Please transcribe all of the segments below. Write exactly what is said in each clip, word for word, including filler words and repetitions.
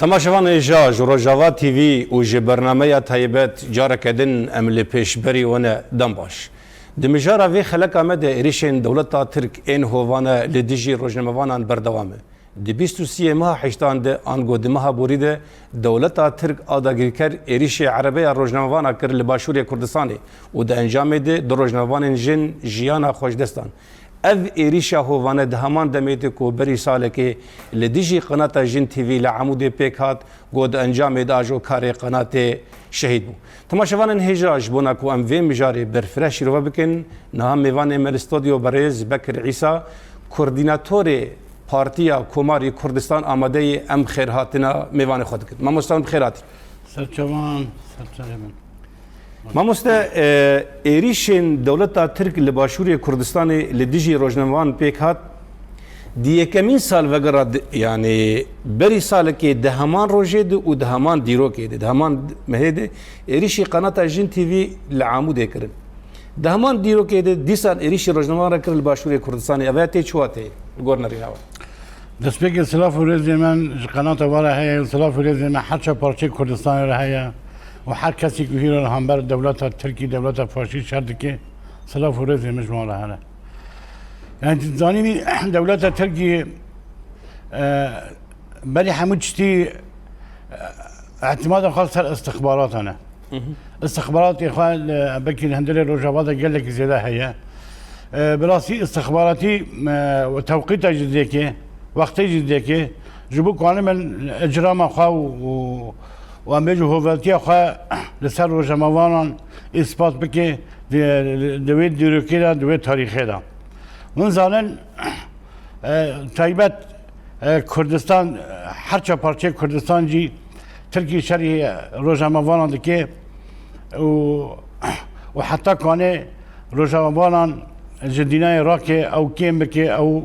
Temaşevanên hêja ji Rojava T V û ji bernameya taybet careke din em li pêşberî we ne. Dem baş. Di mijara vê xeleka me de êrîşên dewleta Tirk ên hovane li dijî rojnamevanan berdewam e. Di bîst û siyê meha heştan de ango di meha borî de dewleta Tirk a dagirker êrîşê erebeya rojnamevana kir li başûrê Kurdistanê û di encamê de du rojnamevanên jin jiyana xwe ji dest dan. Ev êrîşa hovane di heman demê de ku berî salekê li dijî qenata Jin T V li Amûdê pêk hat, ku di encamê de ajokarê qenatê şehîd bû. Temaşevanên hêja, ji bona ku em vê mijarê berfireh şîrove bikin, niha mêvanê me li stodyo berêz Bekir Îsa, koordînatorê Partiya Komarî Kurdistan amadeyê em xêrhatina mêvanê xwe dikin. Mamoste, bi xêr hatî. Serçevan, serçerê min. Mamoste, e, êrîşên dewleta Tirk li başûrê Kurdistanê li dijî rojnamevan pêk hat. Di yekemîn salvegera di, yanî berî salekê di heman rojê de û di heman dîrokê de, di heman mehê de êrîşî qenata Jin T V li Amûdê kirin. Di heman dîrokê de dîsan êrîşî rojnamevan re kir li başûrê Kurdistanê. Ev tê çi wateyê li gor nerîna we? Destpêkê silav û rêzê min ji qenata we re heye, silav û rêzê min her çar parçeyê Kurdistanê re heye û her kesî ku hîro li hember dewleta Tirkî, dewleta faşîst şer dike, silav û rêzê min ji wan re hene. Yani, tu zanînî dewleta Tirkî, e, berî hemû tiştî, e, îtimada xwe li ser istixbaratan e. Hı hı. Istixbaratê xwe li, belkî li hundirê Rojava de gelekî zêde heye. E, bi rastî istixbaratî, e, û tewqîta jî dike, wextê jî dike, ji bo ku anibin icrama xwe û, û, û em bêjin hoveltiya xwe li ser rojnamevanan îspat bike di, di, di wê dîrokê de, di wê tarîxê de. Hûn zanin, e, taybet, e, Kurdistan, e, her çar parçeyê Kurdistan jî Tirkî şerî rojnamevanan dike û, û heta kanê rojnamevanan ji dînayê rake, ew kêm bike, ew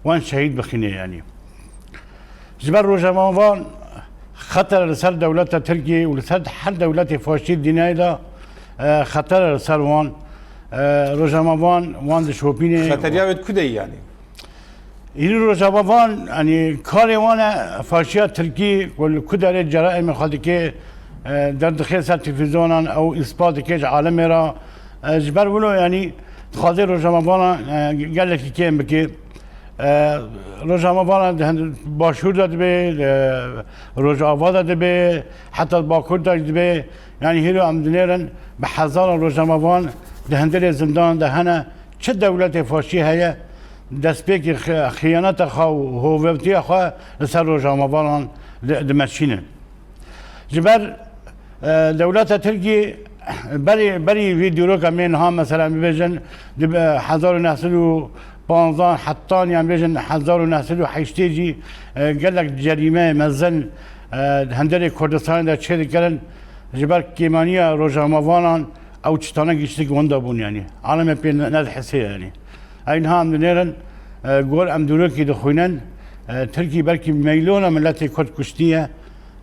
wan şehîd bixîne, yanî. Ji ber rojnamevan xeter li ser dewleta Tirkiyê û li ser her dewletê faşîst dînayê de, e, xeter li ser wan, e, rojnamevan wan dişopîne. Xeteriya wê di ku de ye yanî? Hîrî rojnamevan, yanî karê wan e, faşiya Tirkî ku li ku derê ceraîmê xwe dike, e, derdixe ser televîzyonan, ew îspat dike ji alemê re. E, ji ber wilo, yanî dixwaze rojnamevana, e, gelekî kêm bike. E, rojnamevana di hin-, başûr de dibe, di rojava de dibe, heta bakur de jî dibe. Yanî hîro em dinêrin bi hezaran rojnamevan di hundirê zindan de hene. Çi dewletê faşî heye, destpêkê xi-, xiyaneta xwe û hovevtiya xwe li ser rojnamevanan di-, dimeşînin. Ji ber, e, dewleta Tirkiyê berî, berî vî dîroka me niha, mesela, bibêjin, di, e, hezar û neh sed û panzdan hetan, yan bêjin hezar û neh sed û heştê jî, e, gelek cerîmeyê mezin, e, di hundirê Kurdistanê de çêdikirin. Ji ber kêmaniya rojnamevanan ew çitane giştik wenda bûn, yanî. Alemê pê ne-, nedihesê, yanî. Ew niha em dinêrin, e, gor em dîrokî dixwînin, e, Tirkî belkî meylona miletê Kurd kuştiye.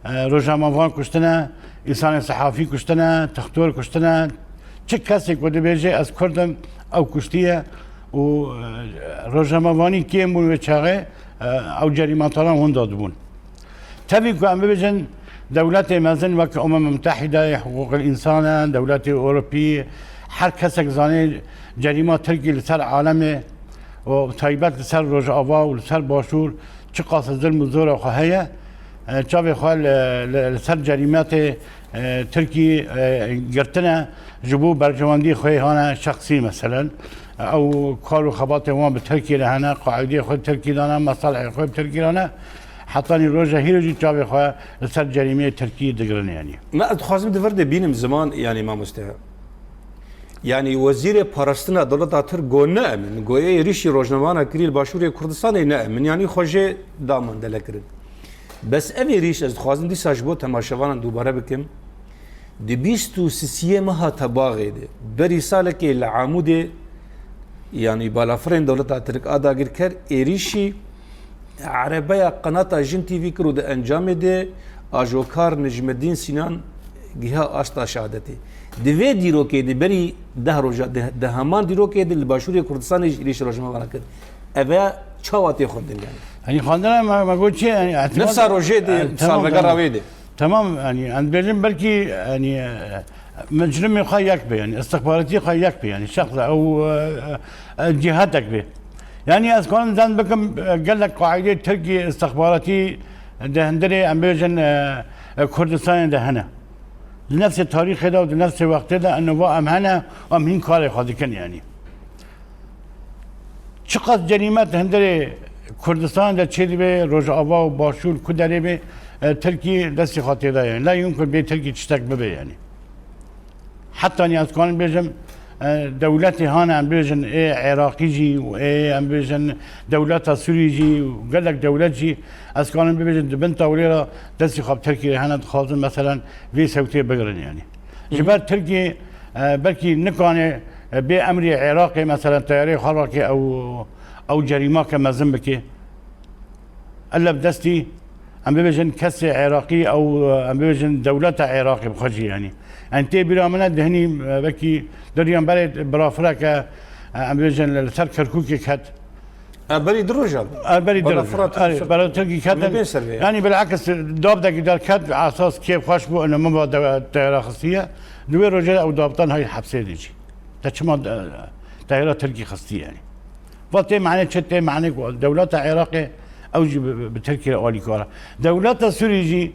E, rojnamevan kuştine, însanê sehafî kuştine, textor kuştine. Çi kesê ku dibêje ez Kurd im, ew kuştiye û, e, rojnamevanî kêm bûn wê çaxê, e, ew cerîmataran winda dibûn. Tevî ku em bibêjin dewletê mezin wek Umem Mutehîde, Hiqûqil Însan e, dewletê Ewropî, her kesek zanê cerîma Tirkî li ser alemê û taybet li ser Rojava û li ser Başûr çiqas zilm û zora xwe heye, e, çavê xwe li, li, li ser cerîmetê, e, Tirkî, e, girtine, ji bo berjewendî xwe hane şexsî, meselen. Ew kar û xebatê wan bi Tirkî re hene, qaîdeyê xwe Tirkî dane, meselehê xwe bi Tirkî re ne. Hetanî roja hîro jî çavê xwe li ser cerîmeyê Tirkî digirin, yanî. Me, ez dixwazim di vir de bînim ziman, yanî, mamoste. Yanî wezîrê parastina dewleta Tirk got ne emin, got ê êrîşî rojnamevana kirî li başûrê Kurdistanê ne emin, yanî xwe jê da mandele kirin. Bes ev êrîş, ez dixwazim dîsa ji bo temaşevanan dubare bikim, di bîst û sisiyê meha Tebaxê de, berî salekê li Amûdê, yanî balafirên dewleta Tirk a dagirker êrîşî erebeya qenata Jin T V kir û di encamê de ajokar Necmedîn Sînan giha asta şehadetê. Di vê dîrokê de berî deh roja, di, di heman dîrokê de li başûrê Kurdistanê jî êrîşî rojnamevan kir. Eve çawa tê xwendin, yanî? Yanî xwendina me, me got çi? Yanî ihtimal Nifsa rojê de, e, tamam, salvegera tamam. Wê de. Tamam, yanî em dibêjin belkî, yanî, e, mecrimê xwe yek be, yanî istixbaratî xwe yek be, yanî şexs ew, e, e, cihetek be. Yanî ez kanim zan bikim, e, gelek qaîdê Tirkî istixbaratî di hundirê, em bêjin, e, e, Kurdistanê de hene. Di nefsê tarîxê de û di nefsê wextê de eno va em hene, em hîn karê xwe dikin, yanî. Çiqas cerîmet hundirê Kurdistanê de çêdibe, Rojava û Başûr ku derê be, e, Tirkî destê xwe tê de ye. La yumkin bê Tirkî tiştek bibe, yanî. Heta niha ez kanim bêjim, e, dewletê hane, em bêjin, ê Iraqî jî û ê, em bêjin, dewleta Sûrî jî û gelek dewlet jî, ez kanim bibêjim, di bin tawlê re destê xwe bi Tirkî re hene, dixwazin, meselen, vê sewtê bigirin, yanî. Ji Hı hı. ber Tirkî, e, belkî nikane, e, bê emrê Iraqê, meselen, teyarê xwe rake ew, ew cerîmake mezin bike. Ele bi destî, em bibêjin kesê Iraqî ew, em bibêjin dewleta Iraqê bi xwe jî, yanî. Yanî tê bîra min e, di hinî, e, wekî doriyan berê birafireke, e, em bibêjin li ser Kerkûkê ket. E, berî du roja bû. E, berî du Bela roja. Firat E, Yusuf. Bela Tirkî ketin. Min bên ser vê ya. Yanî bilakis dabdekî derket, esas kêf xweş bû, ene min va de-, teyara xistiye. Di wê rojê de ew dabtan hay hepsê de jî. Te çima, e, teyara Tirkî xistiye, yanî. Va tê mane çi, tê mane ku dewleta Iraqê ew jî bi, bi, bi Tirkiyê re alîkar e. Dewleta Sûrî jî,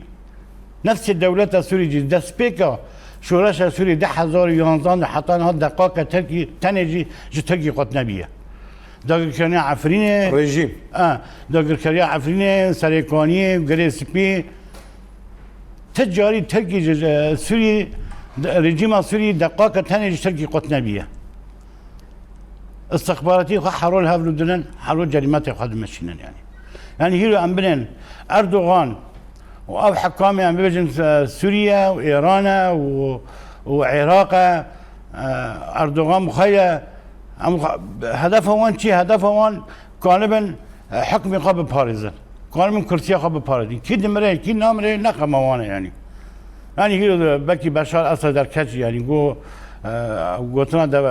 nefsê dewleta Sûrî jî, destpêka şoreşa Sûrî du hezar û yanzan de heta niha deqake Tirkî, tenê jî ji Tirkî qut nebiye. Dagirkirina Efrînê, Rejîm. e, dagirkeriya Efrînê, Serêkaniyê, Girê Spî, Ti carî Tirkî ji, e, Sûrî, de-, rejîma Sûrî deqake tenê ji Tirkî qut nebiye. Istixbaratî xwe hero li hev rûdinin, hero cerîmetê xwe dimeşînin yanî. Yanî hîro em binên Erdogan û ev hekamê em bibêjin, e, Sûriye û Îran e û, û Iraq e, e, Erdogan bi xwe ye, em xwe, hedefa wan çi? Hedefa wan kanibin, e, hikmê xwe biparêzin. Kanibin kursiya xwe biparêzin. Kî dimire, kî namire, ne xema wan e yanî. Yanî hîro de belkî Beşar Esed derket jî yanî got, e, gotina de, e,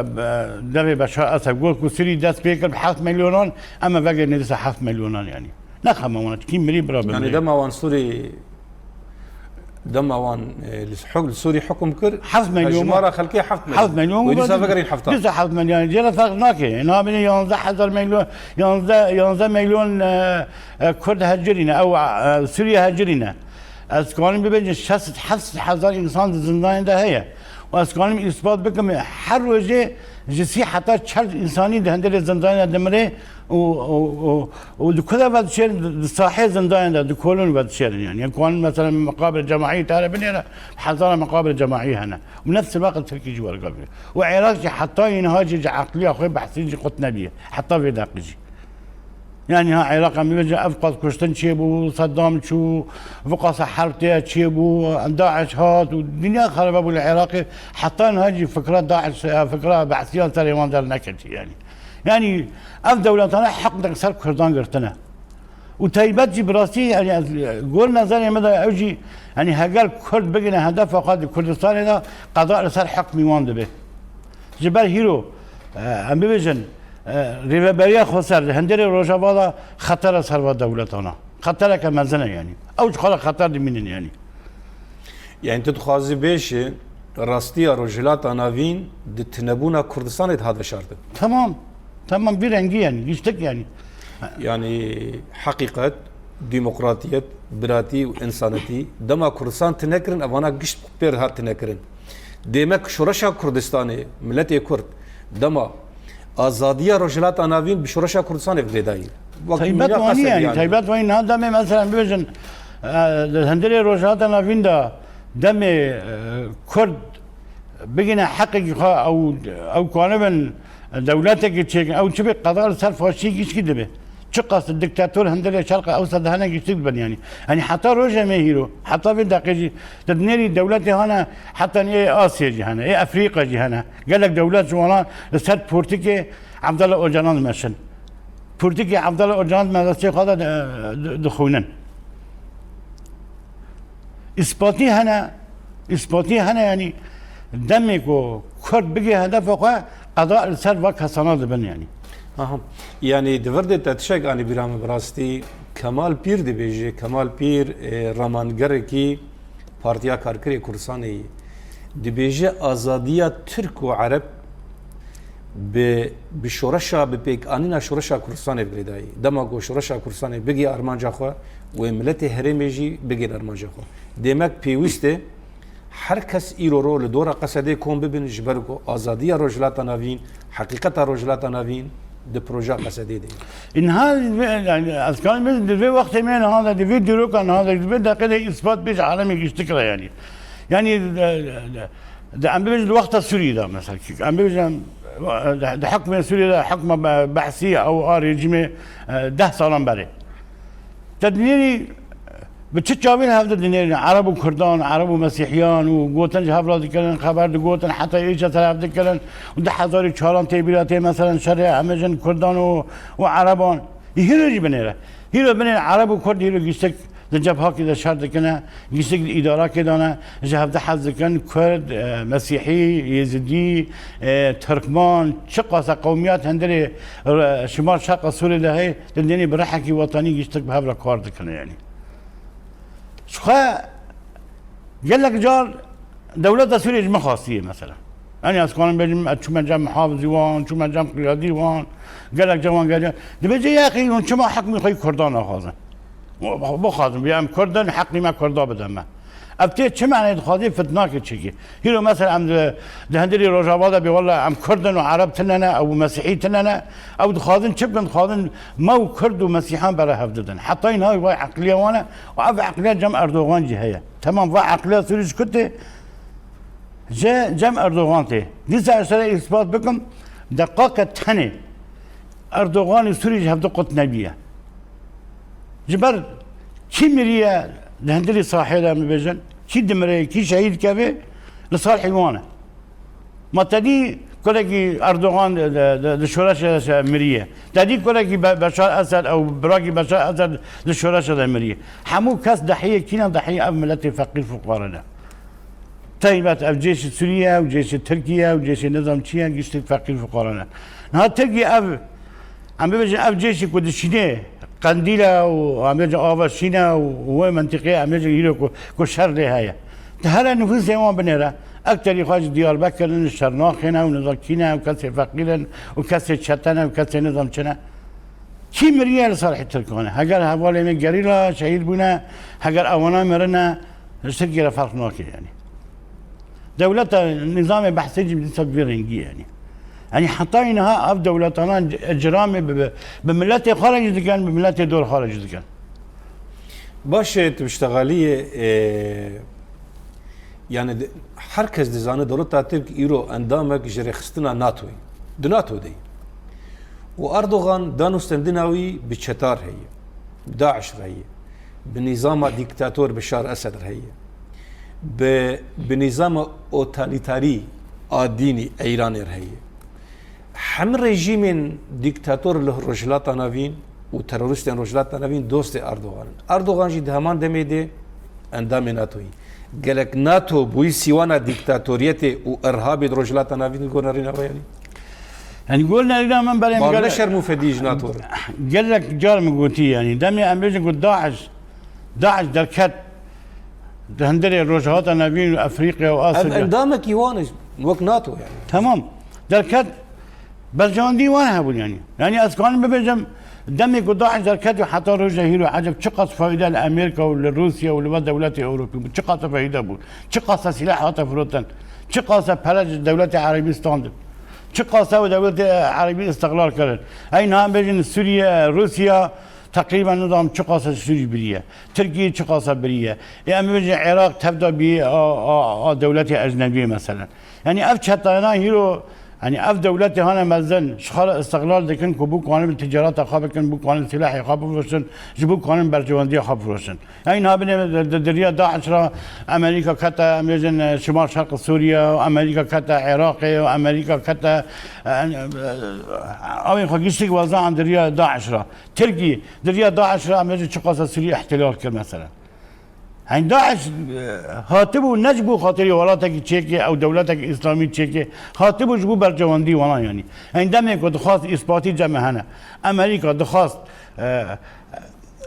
devê Beşar Esed got ku Sûrî dest pê kir bi heft milyonan, em ê vegerîne dîsa heft milyonan yanî. Ne xema wan e, kî mirî bira Yanî bimire. dema wan Sûrî, dema wan, e, li huk-, li Sûrî hukum kir, Heft milyon jimara xelkê heft milyon. Heft milyon Wê dîsa vegerîn heftan. Dîsa heft milyon. Cêre ferq nake. Nabîne yanzdeh hezar milyon, yanzdeh, yanzdeh milyon, e, e, Kurd hecirîne. Ew, e, Sûriye hecirîne. Ez kanim bibêjim şeş sed heft sed hezar însan di zindanê de heye. Û ez kanim îspat bikim, her rojê ji sî heta çel însanî di hundirê zindanê de dimire û, û, û, û di ku de vedişêrin, di, di sahê zindanê de, di kolon vedişêrin yanî. Yanî kanim mesela meqabir cemaî te re binêre, hezara meqabir cemaî hene. Û nefs waqt Tirkî jî werga bî. Û Iraq jî heta niha jî ji eqliya xwe behsî jî qut nebiye. Heta vê deqî jî. Yanî ha Iraq em bibêjin ev qas kuştin çêbû, Saddam çû, viqasa herb tê çêbû, DAIŞ hat û dinya xerebe bû li Iraqê. Heta niha jî fikra DAIŞ, fikra behsiyan serê wan derneketî yanî. Yanî ev dewletane heqdek ser Kurdan girtine. Û taybet jî bi rastî, yanî ez, gor nezerê min de ew jî, yanî heger Kurd bigine hedefa xwe di Kurdistanê de, qeda li ser hukmî wan dibe. Ji ber hîro, e, em bibêjin, e, rêveberiya xweser di hundirê Rojava de xetera ser va dewletana. Xetereke mezin e yanî. Ew ji xwe re xeter dimînin yanî. Yani tu dixwazî bêjî rastiya Rojhilata Navîn di tinebûna Kurdistanê de hat veşartin. Tamam. Tamam, vî rengî yanî, giştik yanî. Yani heqîqet, demokratiyet, biratî û însanetî dema Kurdistan tune kirin, evana gişt pê re hat tune kirin. Dêmek şoreşa Kurdistanê, miletê Kurd, dema azadiya Rojhilata Navîn bi şoreşa Kurdistanê bi vê dayî. Wek Taybet mîna wanî qesed yanî, yani. Taybet wanî niha demê mesela bibêjin, e, di hundirê Rojhilata Navîn de demê, e, Kurd bigine heqekî xwe, ew, ew kanibin dewletekî çêkin, ew çi bê qeda li ser faşî gişkî dibe. Çiqas diktator hundirê şerq ew sed hene giştik dibin yanî. Yanî heta rojê me hîro, heta vê deqê jî, tu dinêrî dewletê hene, heta ê Asya jî hene, ê Efrîka jî hene. Gelek dewlet ji wana li ser portikê Abdullah Ocalan dimeşin. Portikê Abdullah Ocalan di medreseyê xwe de di-, di-, dixwînin. Îspatî hene, îspatî hene, yanî demê ku Kurd bigê hedefa xwe, qeda li ser va kesana dibin, yanî. Aha. Yani di vir de te tişek anî bîra min, bi rastî Kemal Pîr dibêje, Kemal Pîr, e, ramangerekî Partiya Karkerê Kurdistanê ye. Dibêje azadiya Tirk û Ereb bi, bi şoreşa, bi pêkanîna şoreşa Kurdistanê bi girêdayî. Dema ku şoreşa Kurdistanê bigê armanca xwe, wê miletê herêmê jî bigên armanca xwe. Demek pêwîst e her kes îro ro li dora Qesedê kom bibin, ji ber ku azadiya Rojhilata Navîn, heqîqeta Rojhilata Navîn di proja Qesedê de ye. Înha, yani, ez karim bêjim, di vê wextê me niha de, di vê dîroka niha de, di vê deqê de îspat bê ji alemê giştik re, yani. Yani, de, de, de, de, em bibêjin di wexta Sûriyê de, mesela, ki em bibêjin, de, de hukmê Sûriyê de, hukma be-, behsî ew a rejîmê, e, deh salan berê. Te dinêrî bi çi çavên hevdî dinêrin? Ereb û Kurdan, Ereb û Mesîhiyan û gotin ji hev re dikirin, xeber digotin, heta êşa ser hev dikirin û du hezar û çaran tê bîra tê, meselen, şerê hemê jin Kurdan û, û Ereban. Hîro jî binêre. Hîro binêre Ereb û Kurd hîro giştik di cebhakê de şer dikine, giştik di îdarakê de ne, ji hevdî hez dikin, Kurd, e, Mesîhî, Yêzidî, e, Tirkman, çiqasa qewmiyat hundirê re-, şimal şerqa Sûriyê de heye, di nênî bi rihekî wetanî giştik bi hev re kar dikine, yanî. Ji xwe gelek car dewleta Sûriyê ji min xastiye, mesela. Yanî ez kanim bêjim, ez çûme cem muhafizî wan, çûme cem qiyadî wan, gelek cem wan geriya. Dibêje, ya axî hûn çima hukmê xwe yê Kurdan naxwazin? Bo, bo, bixwazin, bi em Kurd in, heqî me Kurda bide me. Ev tê çi manayê dixwazî fitnakê çêkê. Hîro mesela em di, di hundirê Rojava de bê, wela em Kurd in û Ereb tune ne, ew Mesîhî tune ne. Ew dixwazin çi bikin? Dixwazin me û Kurd û Mesîhan bere hev didin. Heta niha vay eqliya wan e û ev eqliya cem Erdogan jî heye. Temam, va eqliya Sûrî ji ku tê? Ji cem Erdogan tê. Dîsa ez sere îspat bikim, deqake tenê Erdoganî Sûrî ji hevdu qut nebiye. Ji ber kî miriye di hundirî sahê de, em bibêjin, kî dimire, kî şehîd keve, li salhî wan e. Ma te dî kurekî Erdogan di, di, di, di şoreşê de miriye? Te dî kurekî Be-, Beşar Esed ew birakî Beşar Esed di şoreşê de miriye? Hemû kes dehiyê kî ne? Dehiyê ev miletê feqîr fuqare ne. Taybet ev cêşî Sûriye ew cêşî Tirkiye ew cêşî nizam çi ye, giştî feqîr fuqare ne. Niha Tirkiye ev, em bibêjin, ev cêşî ku dişînê Qendîle û em bêjin Ava Şîne û wê mentiqê em bêjin hîro ku, ku şer lê heye. Di here nifûsê wan binêre. Ekterî xwe ji Diyarbekir in, Şernaxê ne û nizam kî ne, ew kesê feqîr in û kesê çete ne û kesê nizam çi ne. Kî miriye li ser Tirkan e? Heger hevalê me gerîla şehîd bûne, heger ewana mirine, ji Tirkiyê re ferq nake yani. Dewleta nîzamê behsê jî dîsa bi vî rengî yani. Yani heta niha ev dewletana c-, icramê bi, bi, bi miletê xwe re jî dikin, bi miletê dor xwe re jî dikin. Baş e, tu bi ştexaliyê, e, yani di-, her kes dizane dewleta Tirk îro endamek ji rêxistina NATOyê. Di NATO de ye. Û Erdogan dan û stendina wî bi çetar heye, bi DAIŞ re heye, bi nîzama dîktator Bişar Esed re heye, bi, bi nîzama otalîtarî a dînî Îranê re heye. Hemî rejîmên dîktator li Rojhilata Navîn û terorîstên Rojhilata Navîn dostê Erdogan in. Erdogan jî di heman demê de endamê NATOyê. Gelek NATO bûyî sîwana dîktatoriyetê û irhabê di Rojhilata Navîn de gor nerîna we yanî? Yani gor nerîna min berê min Bangladeş gelek, şerm û fedî ji NATO re. Gelek car min gotî yani. Demê em bêjin ku DAIŞ, DAIŞ derket di hundirê Rojhilata Navîn û Efrîqya û Ev Asya. Endamekî wan e, wek NATO yani. Tamam. Derket Berjewendî wan hebûn yanî. Yanî ez kanim bibêjim, demê ku DAIŞ derket û heta roja hîro eceb çiqas fayde li Amerîka û li Rûsya û li van dewletê Ewropî bû? Çiqas fayde bû? Çiqas sîleh hate firotin? Çiqas pere ji dewletê Erebîstan di? Çiqas ew dewletê Erebî îstiqlal kirin? Ey niha bêjin Sûriye, Rûsya teqrîben nizam çiqas Sûrî biriye. Tirkiye çiqas biriye. Ê em bêjin Iraq tevda bî a, a, a dewletê ecnebî mesela. Yanî ev çetayana hîro, yanî ev dewletê hane mezin, ji xwe re îstiqlal dikin ku bû kanin ticareta xwe bikin, bû kanin silahê xwe bifroşin, ji bû kanin berjewendiya xwe bifroşin. Yanî niha binê di, di, di riya DAIŞ re Amerîka kete, em bêjin, e, Şimal Şerq Sûriye, Amerîka kete Iraqê, Amerîka kete, e, e, awên xwe giştik weza an di riya DAIŞ re. Tirkî di riya DAIŞ re, em bêjin çiqasa Sûriye îhtilal kir mesela. Hani DAIŞ, e, hatibû ne ji bo xatirî welatekî çêkê, ew dewletekî îslamî çêkê, hatibû ji bo berjewendî wana yanî. Hani demê ku dixwast îspatî cem me hene. Amerîka dixwast, e,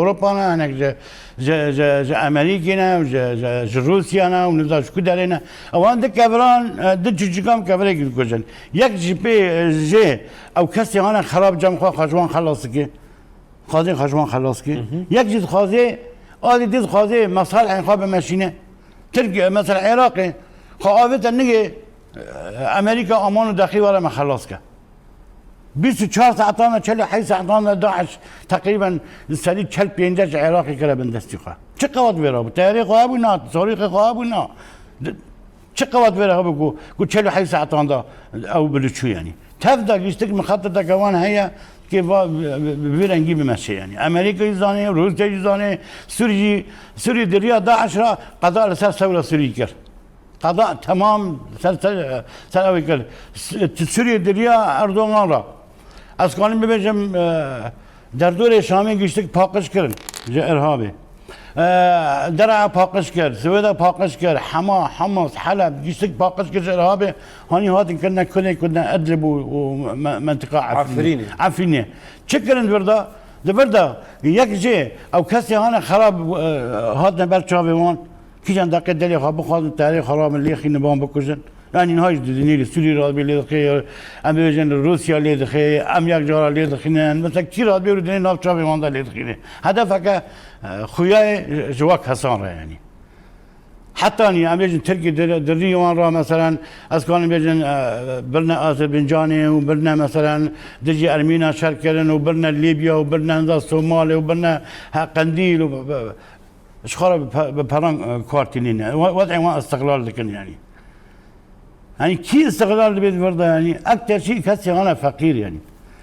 Ewropa ne, hinek ji, ji, ji, ji Amerîkê ne, ji, ji, ji Rûsya ne û nizam ji ku derê ne. Ewan di keviran, e, di çûçikan kevirekî dikujin. Yek ji pê, e, jê ew kesê hane xerab cem xwe xwe ji wan xelas dike. Xwazê xwe ji wan xelas dike. Hı hı. Yek jî dixwazê, alî dî dixwazê mesalihên xwe bimeşîne. Tirkiye, mesela Iraqê, xwe avête nigê, e, Amerîka aman û dexî were me xelas ke. Bîst û çar saetan de, çel û heyş saetan de DAIŞ teqrîben li serî çel pêncî ji Iraqê kire bin destî xwe. Çi qewat vê re bû? Teyarê xwe hebû na, sorîxê xwe hebû na. Di-, çi qewat vê re hebû ku, ku çel û heyş saetan de ew biliçû yanî. Tev de giştik mixeteteke wan heye ki va, bi, bi, bi vî rengî bimeşe yanî. Amerîka jî zanê, Rûsya jî zanê, Sûrî jî, Sûrî di riya DAIŞ re qeda li ser sewra Sûrî kir. Qeda temam ser, ser, ser ew kir. S-, Sûriyê di riya Erdogan re. Ez kanim bibêjim, e, derdorê Şamê giştik paqij kirin ji Irhabê. E, Der'a paqij kir, Swêda paqij kir, Hema, Hamas, Heleb giştik paqij kir ji Irhabê. Hanî hatin kirine Kudê, kudine Idlib û, û me-, mentika Efrînê. Efrînê. Efrînê. Çi kirin di vir de? Di vir de yek jê ew kesê hane xerab, e, hatine ber çavê wan. Kîjan deqê dilê xwe bixwazin, terê xwe rabin, lê xînin, van bikujin. Yanî niha jî didinê li Sûrî radibê lê dixê, em bibêjin li Rûsya lê dixê, em yek cara lê dixînin. Mesela kî radibê û dinê nav çavê wan de lê dixîne. Hedefeke, e, xuya ye ji, ji wek kesan re yanî. Heta niha em bêjin Tirkî di, di rî wan re, meselen, ez kanim bêjin, e, birine Azerbaycanê û birine, meselen, dijî Ermîna şer kirin û birine Lîbya û birine hinda Somalê û birine, he, Qendîl û, e, Ji xwe re bi pe-, bi peran, e, kar tînîne. We-, wedê wan istiqlal dikin yanî. Yanî kî istiqlal dibe di vir de yanî? Ekter jî kesê hane feqîr yanî.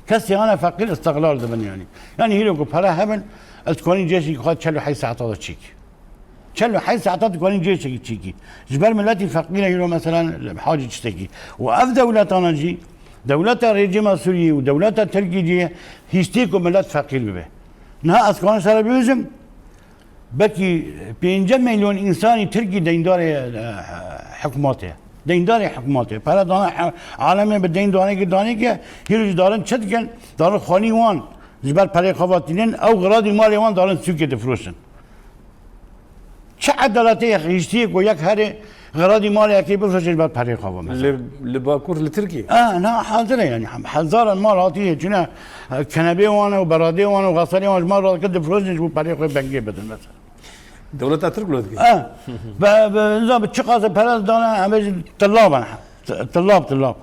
Kesê hane feqîr istiqlal dibin yanî. Yanî hîro ku pere hebin, ez dikanî cêşekî xwe çel û heyş saeta de çêkî. Çel û heyş saeta dikanî cêşekî çêkî. Ji ber miletî feqîr e hîro meselen hacî tiştekî. Û ev dewletana jî, dewleta rejîma Sûriyê û dewleta Tirkî jî hîstê ku milet feqîr bibe. Niha ez kanim ser bibêjim, Belkî pênc milyon însanî Tirkî deyndarê, e, hikûmetê ye. Deyndarê hikûmetê ye. Pere dane, e, alemê bi deyn danê ki, danê ki, hîro jî darin çi dikin? Darin xanî wan ji ber perê xwe ve tînin, ew xiradî malê wan darin sûkê difiroşin. Çi edaletê ye, hiştiyê ku yek herê xiradî malê yekê bifroşe ji ber perê xwe ve mesela? Li, li Bakur, li Tirkiyê? Ah, na hazir e yanî. Hem hezaran mal hatiye çûne, e, kenebê wan û beradê wan û xeserê wan ji mal radike difiroşin ji bo perê xwe bengê bidin mesela. Dewleta Tirk wilo dike. Eh, be, be, nizam bi çi qase pere dane, em bêjin tillab in. T-, tillab, tillab.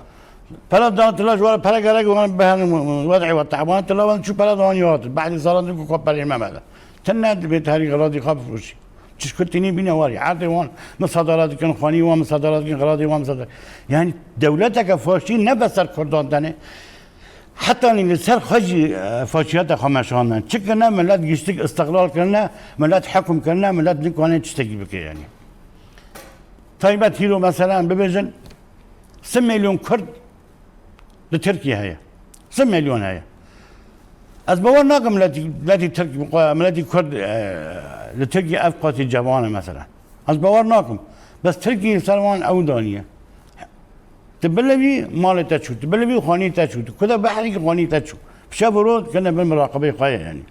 Pere dane tillab, ji were pere gerek wan biherin, wed'ê we teban, tillab in çû pere dan ya hatin. Behdî salan din ku xwe perê me mede. Tine dibê herî xiradî xwe bifroşî. Çişku tînî bîne warî. Erdê wan misadara dikin, xanî wan misadara dikin, xiradî wan misadara. Yani dewleteke faşî ne be ser Kurdan tenê. Hetanî li ser xwe jî, e, faşiyeta xwe meşandin. Çi kirine, millet giştik istiqlal kirine, millet hukm kirine, millet nikane tiştekî bike yanî. Taybet hîro mesela bibêjin, sê milyon Kurd li Tirkiye heye. Sê milyon heye. Ez bawer nakim miletî, miletî Tirk, miletî Kurd, e, li Tirkiye ev qasî cevan e mesela. Ez bawer nakim. Bes Tirkiye ser wan ew daniye. Tu bilivî malê te çû, tu bilivî xanî te çû, tu kude behrî xanî te çû. Bi şev û roj kene bin miraqibê xwe ye yanî.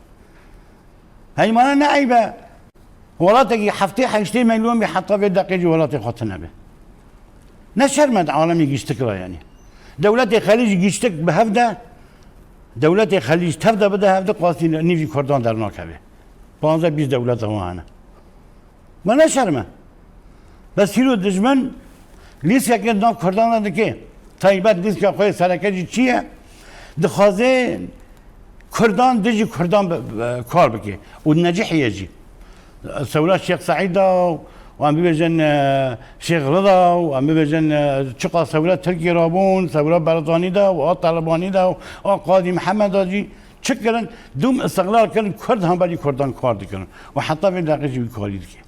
Heymana ne eyb e. Welatekî heftê heştê milyon bî heta vê deqê jî welatê xwe tune be. Ne şerm e di alemê giştik re yanî. Dewletê Xelîc giştik bi hev de, dewletê Xelîc tev de bide hev de qasî nîvî Kurdan dernakeve. Panzdeh bîst dewleta wan hene. Me ne şerm e. Bes hîro dijmin lîskeke nav Kurdan re dike. Taybet lîska xwe sereke jî çi ye? Dixwaze Kurdan dijî Kurdan bi, bi, kar bike. Û necihiye jî. Sewra Şêx Seîd da û em bibêjin, e, Şêx Rida û em bibêjin, e, çiqa sewra Tirkiyê rabûn, sewra Barzanî da û a Talibanî da û a Qadî Mihemed da jî Çi kirin? Dûm istiqlal kirin, Kurd hemberî Kurdan kar dikirin. Û heta vê deqê jî wî karî dike.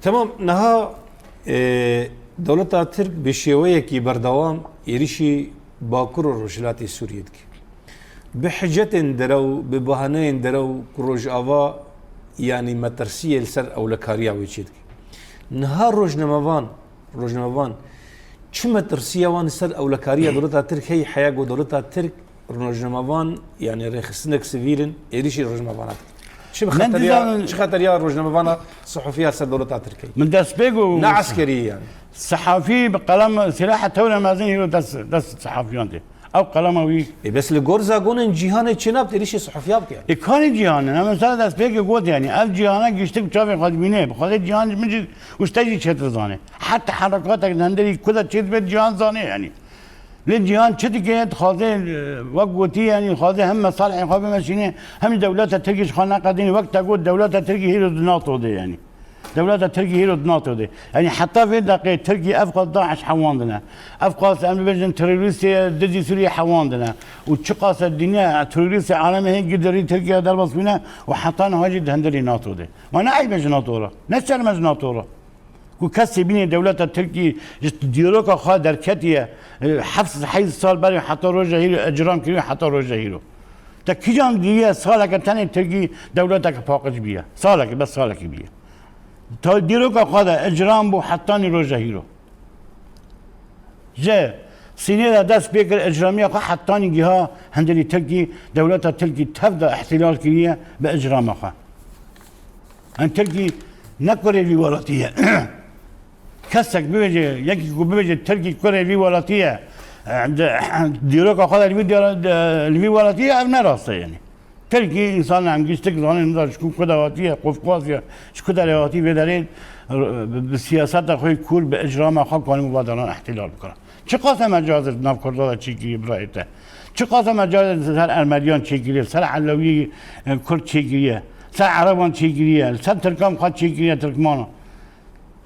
Tamam, niha, e, dewleta Tirk bi şêweyekî berdewam êrişî Bakur û Rojhilatê Sûriyê dike. Bi hicetên derew, bi bahaneyên derew ku Rojava, yanî metirsiyê li ser ewlekariya wê çêdike. Niha rojnamevan, rojnamevan çi metirsiya wan li ser ewlekariya dewleta Tirk heye, heya ku dewleta Tirk rojnamevan, yanî rêxistinek sivîl in, êrişî rojnamevana dike. Çi bi xeteriya, çi xeteriya rojnamevana, sihûfiya ser dewleta Tirkiyê? Min destpêk û ne eskerî yanî. Sihafî bi qelem, silaha tewre mezin hîro dest, dest sihafiyan tê. Ew qelema wî. E, bes li gor zagonên cîhanê çênab êrişê sihûfiya bike. E, kanî cîhan in. Em mesela destpêkê got yanî. Ev cîhana giştik çavê xwe dibîne. Bi xwedê cîhan ji min jî û ji te jî çêtir zane. Her teherrekatek li hundirî ku de çêdibe cîhan zane yanî. Lê cîhan çi dike? Dixwaze, e, wek gotî, yanî dixwaze hem mesalihê xwe bimeşîne, hem jî dewleta Tirkî ji xwe neqedîne. Wek te got, dewleta Tirkî hîro di NATO de, yanî. Dewleta Tirkî hîro di NATO de. Yanî heta vê deqê Tirkî ev qas DAIŞ hewandine. Ev qas, em bibêjin, terorîstê Dizî Sûriyê hewandine. Û çiqas e dinya terorîstê alemê hê gidirî Tirkiye derbas bûne û heta niha jî di hundirî NATO de. Ma ne eyb e ji NATO re? Ne şerm e ji NATO re? Ku kesê bînê dewleta Tirkî ji dîroka xwe derketiye, e, heft sed heyş sal berê heta roja hîro icram kiriye heta roja hîro. Te kîjan dîye saleke tenê Tirkî dewleteke paqij bîye? Saleke, bes salekî bîye. Ta dîroka xwe de icram bû hetanî roja hîro. Ji Sînê de dest pê kir icramiya xwe hetanî giha hundirî Tirkî, dewleta Tirkî tev de îhtîlal kiriye bi icrama xwe. Em Tirkî ne kurê vî welatî ye. Kesek bibêje, yekî ku bibêje Tirkî kurê vî welatî ye, e, di, dîroka xwe de li vî diyara-, de, li vî welatî ye, ev ne rast e yanî. Tirkî însan em giştik zanin, nizan ji ku, ku de hatiye, qofqaz ye, ji ku derê hatî vê derê, e, bi, bi siyaseta xwe kûr, bi icrama xwe kanî va daran îhtîlal bikira. Çiqas e me carê di nav Kurda de çêkiriye birayê te? Çiqas e me carê ser Ermeniyan çêkiriye, ser Elewî, e, Kurd çêkiriye, ser Ereban çêkiriye, ser Tirkan xwe çêkiriye, Tirkmana.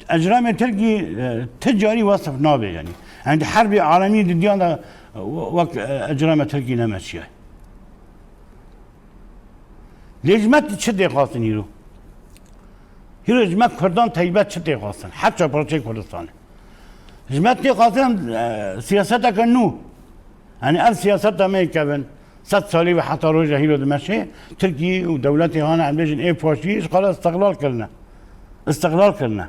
Ecramê Tirkî, e, ti carî wesif nabe yanî. Yanî di herbê alemî di diyan de, e, wek, e, ecramê Tirkî nemeşiye. Lê ji me çi tê xwestin hîro? Hîro ji me Kurdan teybet çi tê xwestin? Her çar parçeyê Kurdistanê. Ji me tê xwestin, e, siyaseteke nû. Yanî ev siyaseta me yê kevin, sed salî ve heta roja hîro dimeşe, Tirkî û dewletê hane em bêjin ê faşîst, xala istiqlal kirine. Istiqlal kirine.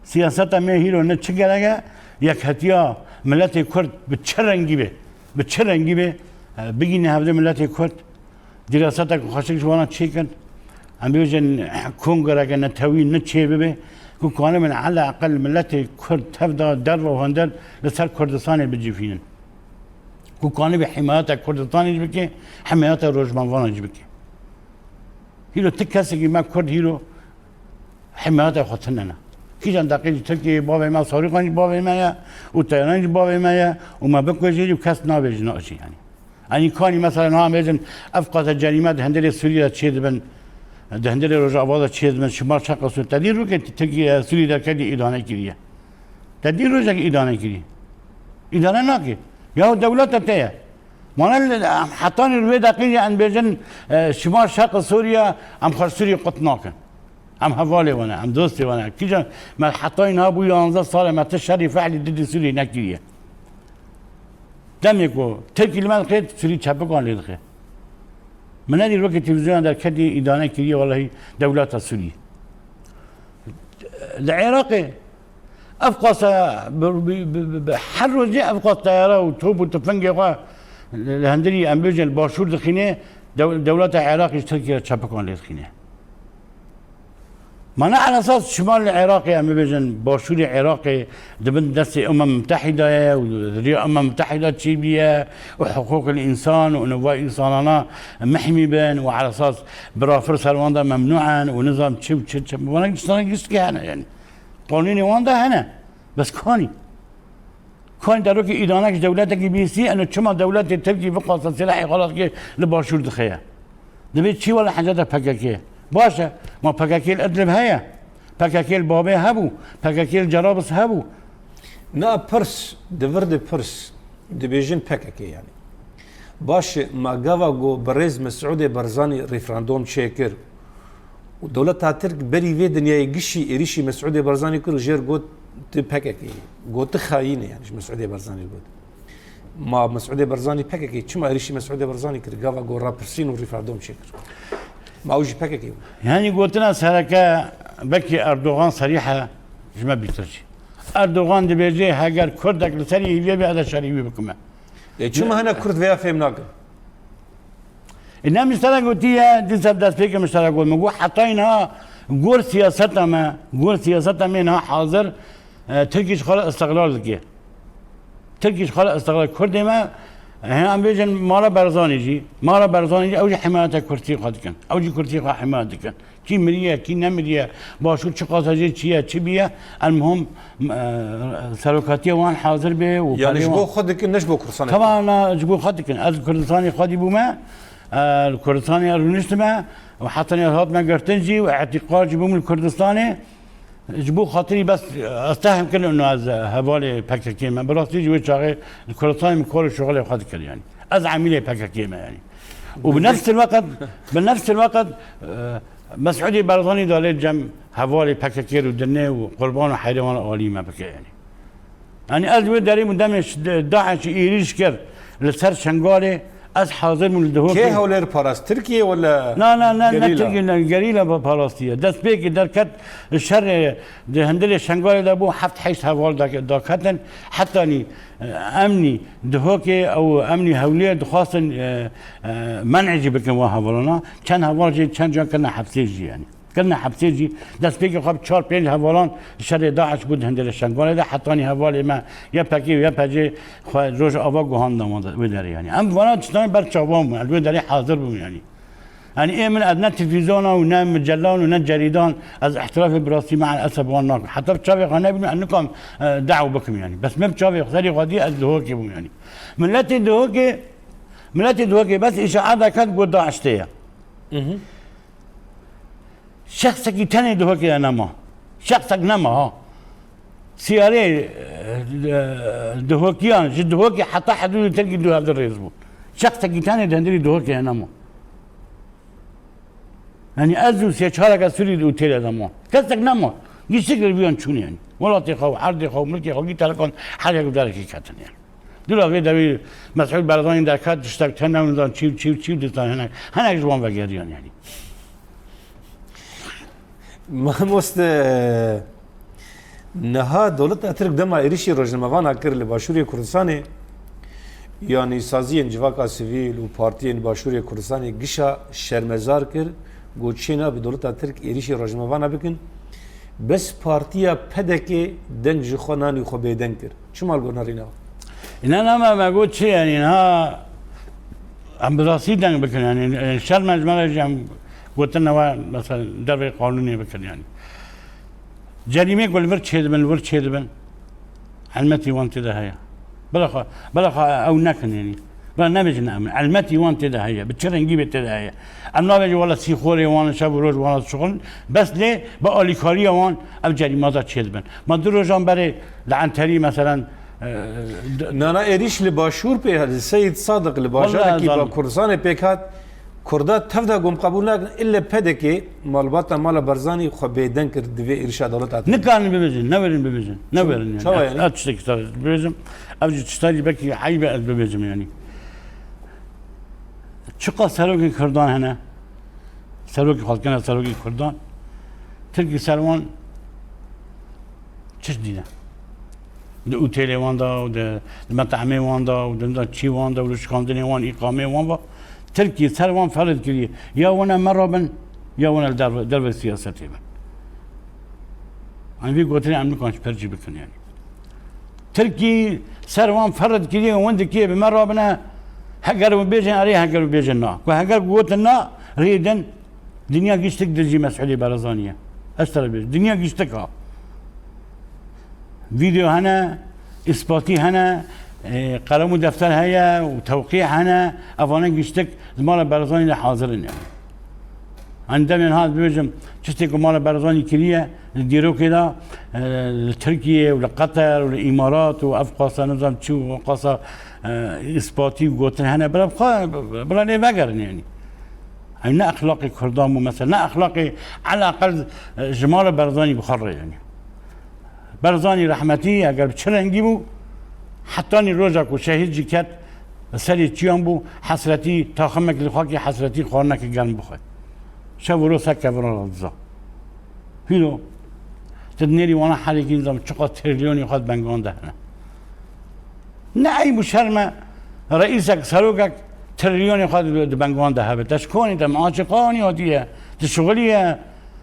Siyaseta me hîro ne çi gerek e, yekhetiya miletê Kurd bi çi rengî be, bi çi rengî be, e, bigîne hevdê miletê Kurd, dîrasetek xweşik ji wana çêkin. Em bêjin kongreke netewî ne çê bibe, ku kanibin eleqel miletê Kurd tev de derve û hundir li ser Kurdistanê bicivînin. Ku kanibê himayeta Kurdistanê jî bike, himayeta rojnamevana jî bike. Hîro ti kesekî me Kurd hîro himayeta xwe tune ne. Kîjan deqê ji Tirkiyeyê bavê me, Sarîkan jî bavê me ye û Teyaran jî bavê me ye û me bikujê jî kes nabêje naçî yanî. Yanî kanî mesela niha em bêjin ev qase cerîme di hundirê Sûriyê de çêdibin, di hundirê Rojava de çêdibin, Şimal Şerqa Sûriyê. Te dî rûkê Tirkiye, Sûriyê derketî îdane kiriye. Te dî rojek îdane kirî. Îdane nake. Yahu dewleta te ye. Mana li, hetanî li wê deqî jî em bêjin, e, Şimal Şerqa Sûriye, em xwe Sûriyê qut nakin. Em hevalê wan e, em dostê wan e. Kîjan me hetayî niha bû yanzdeh sal e me ti şerî fehlî didî Sûriyê nekiriye. Demê ku Tirkî li me dixê, Sûrî çepikan lê dixê. Min nedî wekî televîzyona derketî îdane kiriye, wellahî dewleta Sûrî. Li Iraqê ev qase bi, bi, bi, bi, bi her rojê ev qas teyare û top û tifingê xwe li hundirî em bêjin li başûr dixîne, dew-, dewleta Iraqê ji Tirkiye re çepikan lê dixîne. Mana elesas şimal Iraqê, em bibêjin başûrê Iraqê di bin destê Umem Mutehîda ye û riya Umem Mutehîda çêbîye û hiqûqil însan û nava însanana mihmî bin û elesas birafir ser wan de memnû in û nizam çi û çi, çi. Wana tiştana giştikê hene yanî. Qanûnê wan de hene. Bes kanî. Kanî derokê îdanek ji dewletekî bîstî, eno çima dewletê Tirkî vixwasta silahê xwe rast kê li başûr dixeye? Dibê çi wele heceta P K K. Baş e, ma P K K li Idlib heye? P K K li Babê hebû, P K K li Cerabis hebû. Na pirs, di vir de pirs, dibêjin P K K yanî. Baş e, ma gava ku birêz Mesûdê Barzanî referandom çêkir û dewleta Tirk berî vê dinyayê gişî êrîşî Mesûdê Barzanî kir û jêr got, tu P K K yî. Got, tu xayîn e, yani ji Mesûdê Barzanî got. Ma Mesûdê Barzanî P K K, çima êrîşî Mesûdê Barzanî kir? Gava ku rapirsîn û referandom çêkir. Ma ew jî P K K bû. Yani gotina sereke, belkî Erdogan serîh e, ji me bîtir jî. Erdogan dibêje, heger Kurdek li serî hîvê be, ez ê şerî wî bikime. E, çima hene Kurd vêya fêm nakin? E, ne min ji te re gotiye, dîsa destpêkê min ji te re got. Min got, hetayî niha gor siyaseta me, gor siyaseta me niha hazir, e, Tirkî ji xwe re istiqlal dike. Tirkî ji xwe re istiqlal Kurdê me, e, em bêjin mala Barzanî jî, mala Barzanî jî, ew jî himayeta Kurdî xwe dikin. Ew jî Kurdî xwe himayet dikin. Kî miriye, kî nemiriye, başûr çi qasa jê çi ye, çi biye, elmuhim, e, serokatiya wan hazir be û Yani ji bo xwe dikin, ne ji bo Kurdistanê. Taban, e, ji bo xwe dikin. Ez Kurdistanê xwedî bûme, e, li Kurdistanê rûniştime û heta niha hatime girtin jî û îtîqad jî bûm li Kurdistanê. Ji bo xatirî bes, e, ez tehm kirin û ez, e, hevalê P K K me. Bi rastî jî wê çaxê li Kurdistanê min kar û şixulê xwe dikir yani. Ez emîlê P K K me yani. Û bi nefs el weqt, bi nefs el weqt, e, Mesûdê Barzanî da lê cem hevalê P K K û dinê û qurban û heyrê wan alî me bike yani. Yani ez wê derê min demê ş-, de-, DAIŞ êrîş kir li ser Şengalê, ez hazir bûm li Dihokê. Kê hewlêr parast? Tirkiye wala Na, na, ne, ne gerîla? Tirkiye, ne, gerîla ve parastiye. Destpêkê derket şerê di hindirê Şengalê de bû, heft heşt heval da-, daketin. Hetanî, e, emnî Dihokê ew emnî hewliyê dixwastin, e, e, men'ê jî bikin wan hevalana. Çend heval jî çend can kirine hepsê jî yani. Kirine hepsê jî, destpêkê xwe bi çar pênc hevalan şerê DAIŞ bû di hindirê Şengalê de, hetanî hevalê me Y P G û Y P G xwe roj ava guhandin wan de, wê derê yani. Em vana tiştan ber çavan bûn, ez wê derê hazir bûm yani. Yani ê min ez ne televîzyonan û ne micelan û ne cerîdan ez îtirafê bi rastî me el esef wan nakim. Heta bi çavê xwe nebînim ez nikam, e, da'w bikim yani. Bes me bi çavê xwe serî xwe dî ez Dihokê bûm yani. Miletê Dihokê, miletê Dihokê bes îşaet deket got DAIŞ tê ye. Şexsekî tenê Dihokê de nema. Şexsek nema ha. Siyarê, e, Dihokiyan, ji Dihokê heta hidûdê Tirkî du hevdu rêz bû. Şexsekî tenê di hindirî Dihokê de nema. Yani ez û sê çareke Sûrî û têle de ma. Kesek nema. Giştik li biyan çûn yani. Welatê xwe û erdê xwe û milkê xwe gî terkan her yek bi derekî ketin yani. Dûra vê derî Mesûd Barzanî derket, tiştek tune, nizan çî û çî û çî û dîsan hinek, hinek ji wan vegeriyan yanî. Mamoste, niha dewleta Tirk dema êrîşî rojnamevana kir li Başûrê Kurdistanê, yanî saziyên civaka sivîl û partiyên Başûrê Kurdistanê gişa şermezar kir, got çê nabe dewleta Tirk êrîşî rojnamevana bikin. Bes partiya P D K deng ji xwe nanî xwe bêdeng kir. Çima li gor nerîna? Îna nama me got çi yani, ha, em bi rastî deng bikin yani, e, şerm e ji me re jî em gotin newe, mesela dervê qanûnê bikin yani. Cerîmê ku li vir çêdibin, li vir çêdibin, helmetî wan tê de heye. Bila xwe, bila xwe ew nekin yani. Bila nebêjin em, helmetî wan tê de heye. Bi çi rengî bê tê de heye. Em nabêjin wela sîxorê wan şev û roj wan dişuxulin. Bes lê bi alîkariya wan ev cerîmata çêdibin. Ma du rojan berê li Enterî meselen, e, d- Nana êrîş li Başûr pê hat, li Seyîd Sadiq li Wela bajarekî ez ba zanim. Kurdistanê pêk hat. Kurda tev de gom qebûl nakin, ille P D K, malbata mala Barzanî xwe bêdeng kir, divê êrişa dewleta Tirk. Nikarin bibêjin, newerin bibêjin, newerin yani. Çawa yani? Ez, ez tiştekî sar bibêjim, ev jî tişta jî belkî eyb e ez bibêjim yani. Çiqas serokên Kurdan hene, serokê xwe dikene serokê Kurdan, Tirkî ser wan çi dîne? Di otêlê wan de û di, di metehmê wan de û di nizam çî wan de û di şikandinê wan, îqameyê wan ve Tirkî ser wan ferz kiriye. Ya wan e me rabin, ya wan e li derve, derve siyasetê bin. Em vî gotinê em nikan ji per jî bikin yani. Tirkî ser wan ferz kiriye, wan dikiye bi me rabine, heger û bêjin erê, heger û bêjin na. Ku heger gotin na, rê din, Dinya giştik dijî Mesûdê Barzanî ye. Ez te re bêjim. Dinya giştik ha. Vîdeo hene, îspatî hene, e, qelem û defter heye û tewqî hene. Evane giştik di mala Barzanî de hazir in yani. Em demên ha dibêjim, tiştê ku mala Barzanî kiriye, li dîrokê de, e, li Tirkiye û li Qeter û li Îmarat û ev qasa nizam çi û qasa, e, îspatî û gotin hene, bila xwe, bila lê vegerin yanî. Ew ne exlaqê Kurdan bû mesela, ne exlaqê elaqel, e, ji mala Barzanî bi xwe re yanî. Barzanî rehmetî eger bi çi rengî bû, hetanî roja ku şehîd jî ket, bi serê çiyan bû, hesretî, taximek li xakê hesretî xwarineke germ bixwe. Şev û roj ser keviran re diza. Hîro, tu dinêrî wana herêkî nizam çiqas trilyonê xwe di bengan de hene. Ne eyb û şerm e, reîsek, serokek trilyonê xwe di, di bengan de hebe. Te ji konî, te maaşê xwe anî hatiye, tu şixulî ye,